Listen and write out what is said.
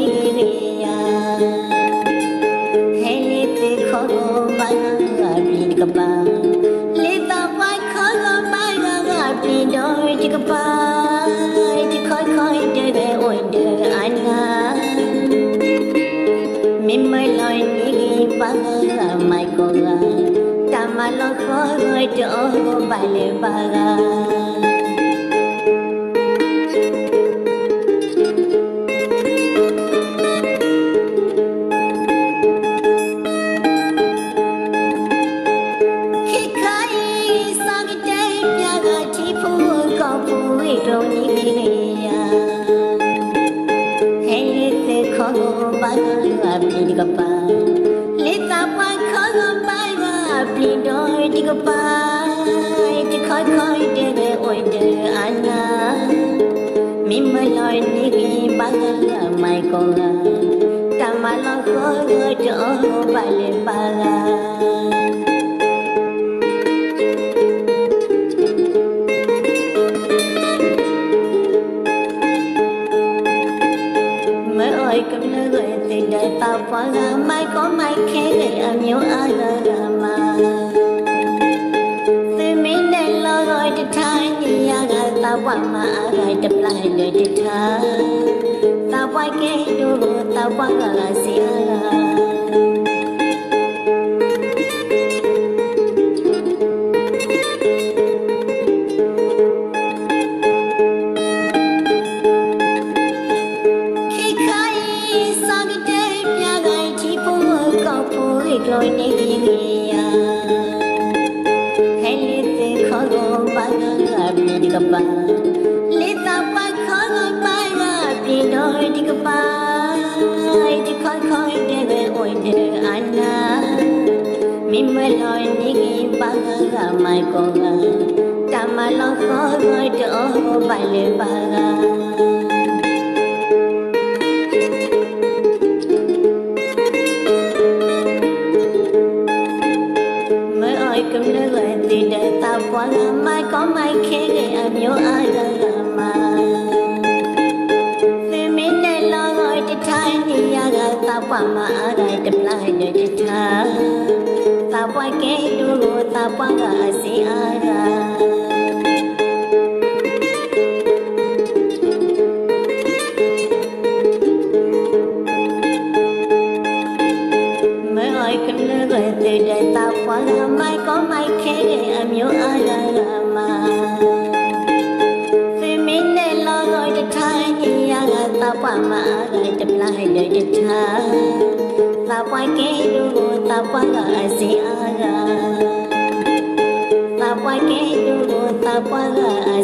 ဂ့ၤဂ့ၤယၤ, ဟဲလၢသုခီဂီၤဘါဂၤဂၤပျံၤတကပၤ, လၢသးပှၢ်ခီဂီၤဘါဂၤဂၤ ပျံၤဒီးတကပၤ, တခီခီဒဲးဂဲၤအိၣ်ဒီးအနၤ, မ့ၢ်မၢလီၤန့ၢ်ဂ့ၤဘါဂၤဂၤမၤကိးဂၤ, တၢ်မၤလီၤဃီဂီၤတအီၣ်ဂီၤဘၣ်လၢၤဘါဂၤ ခဲခါအံၤ စီၤကတဲပျးဂၤ ထံဖိကီၢ်ဖိဂ့ၢ်ကျိၤန့ၣ်ဂ့ၤဂ့ၤယၤ, ဟဲလၢသုခီဂီၤဘါဂၤဂၤပျံၤတကပၤ, လၢသးပှၢ်ခီဂီၤဘါဂၤပျံၤဒီးတကပၤ, တခီခီဒဲးဂဲၤအိၣ်ဒီးအနၤ, မ့ၢ်မၢလီၤန့ၢ်ဂ့ၤဘါဂၤဂၤမၤကိးဂၤ, တၢ်မၤလီၤဃီဂီၤတအီၣ်ဂီၤဘၣ်လၢၤဘါဂၤ မၢအီၣ်ကမျၢၢ်ဂဲၤသုဒီးသးပှၢ်ဂၤ, မၤကီမၤခဲဂ့ၤအမျိုးအါဂၤဂၤမး, သုမ့ၢ်နဲၣ်လီၤဂီၤတထါန့ၣ်ယၤဂၤ, သးပှၢ်မၤအါဂၤတပျၢ်ဒီးတထါ, သးပှၢ်ကဲဒိၣ်ဂီၤသးပှၢ်ဂၤဂၤစ့အါဂၤ ခဲခါအံၤ စီၤကတဲပျးဂၤ ထံဖိကီၢ်ဖိဂ့ၢ်ကျိၤန့ၣ်ဂ့ၤဂ့ၤယၤ, ဟဲလၢသုခီဂီၤဘါဂၤဂၤပျံၤတကပၤ, လၢသးပှၢ်ခီဂီၤဘါဂၤပျံၤဒီးတကပၤ, တခီခီဒဲးဂဲၤအိၣ်ဒီးအနၤ, မ့ၢ်မၢလီၤန့ၢ်ဂ့ၤဘါဂၤဂၤမၤကိးဂၤ, တၢ်မၤလီၤဃီဂီၤတအီၣ်ဂီၤဘၣ်လၢၤဘါဂၤ မၢအီၣ်ကမျၢၢ်ဂဲၤသုဒီးသးပှၢ်ဂၤ, မၤကီမၤခဲဂ့ၤအမျိုးအါဂၤဂၤမး, သုမ့ၢ်နဲၣ်လီၤဂီၤတထါန့ၣ်ယၤဂၤ, သးပှၢ်မၤအါဂၤတပျၢ်ဒီးတထါ, သးပှၢ်ကဲဒိၣ်ဂီၤသးပှၢ်ဂၤအစ့အါဂၤ မၢအီၣ်ကမျၢၢ်ဂဲၤသုဒီးသးပှၢ်ဂၤ, မၤကီမၤခဲဂ့ၤအမျိုးအါဂၤဂၤမး, သုမ့ၢ်နဲၣ်လီၤဂီၤတထါန့ၣ်ယၤဂၤ, သးပှၢ်မၤအါဂၤတပျၢ်ဒီးတထါ, သးပှၢ်ကဲဒိၣ်ဂီၤသးပှၢ်ဂၤအစ့အါဂၤ သးပှၢ်ကဲဒိၣ်ဂီၤသးပှၢ်ဂၤ